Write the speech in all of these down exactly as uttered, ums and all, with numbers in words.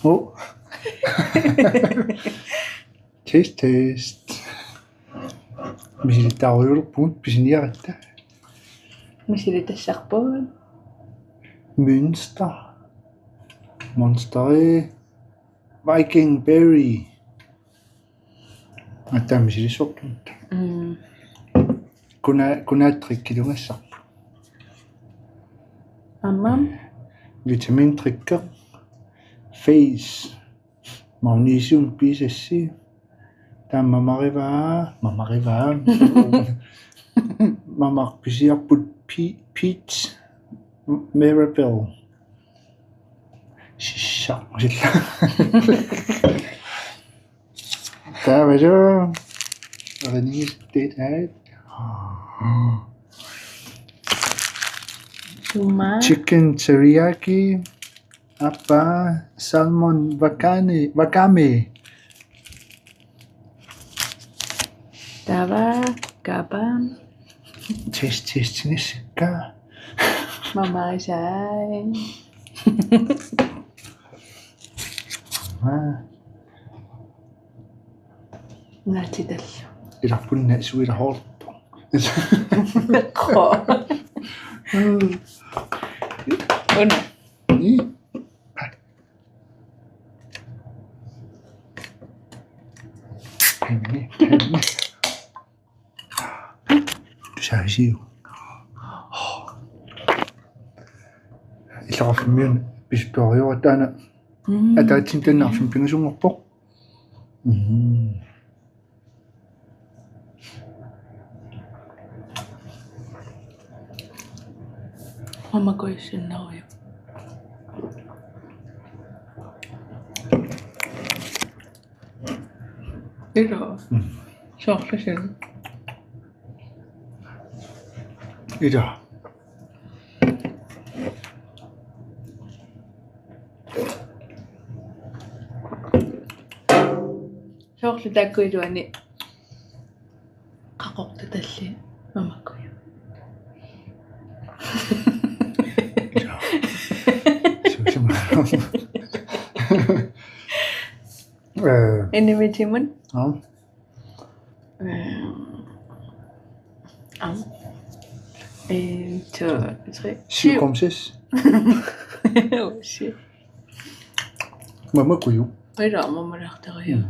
Oh. Test, test. Misilittaarujulerpugut pisiniaratta. Misilitassarpugut. Münster. Monsteri. Viking Berry. Ataa misilissortunut. Mm. Kuna, kuna drikkilugassarput. Aamma. Vitamindrikke. Face. Magnesium B seks. Taava mamarivaa, mamarivaa. Mamaq pisiarput pe-, peach. Mirabelle. Sissa, silla. Taavalu. Arinigit taat. Suma. Chicken teriyaki. Aappa, salmon wakame, wakame. Taava, kapa. Test, test, nisikka. Mama sai. Ah. Naatitallu. Ilaqpunna suilahoortoq. Qo. Una. Ii. Tusarisiuk. Illoqarfimmiunut pisuttuariuartaana. Mm. Ataatsimik taanna arfineq-pingasunngorpoq. Mm. Mama kuissinnarujuk. Ila. Mm. Soorlusi. Ila. Soorlu taakku iluani qaqortutalli mamakkuju. Joo. Suusimaarama. Øh. Individuimut? Aap. Øh. Aap. En, to, tre, syv. Syv komma seks. Åh, shit. Mamakkuju. Ila, mamalaqtariu. Mm.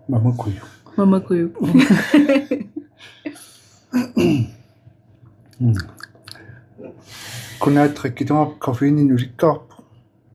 Mamakkuju. Mamakkuju. Mm. Kuna drikkitunga koffeini nulikkaarpoq.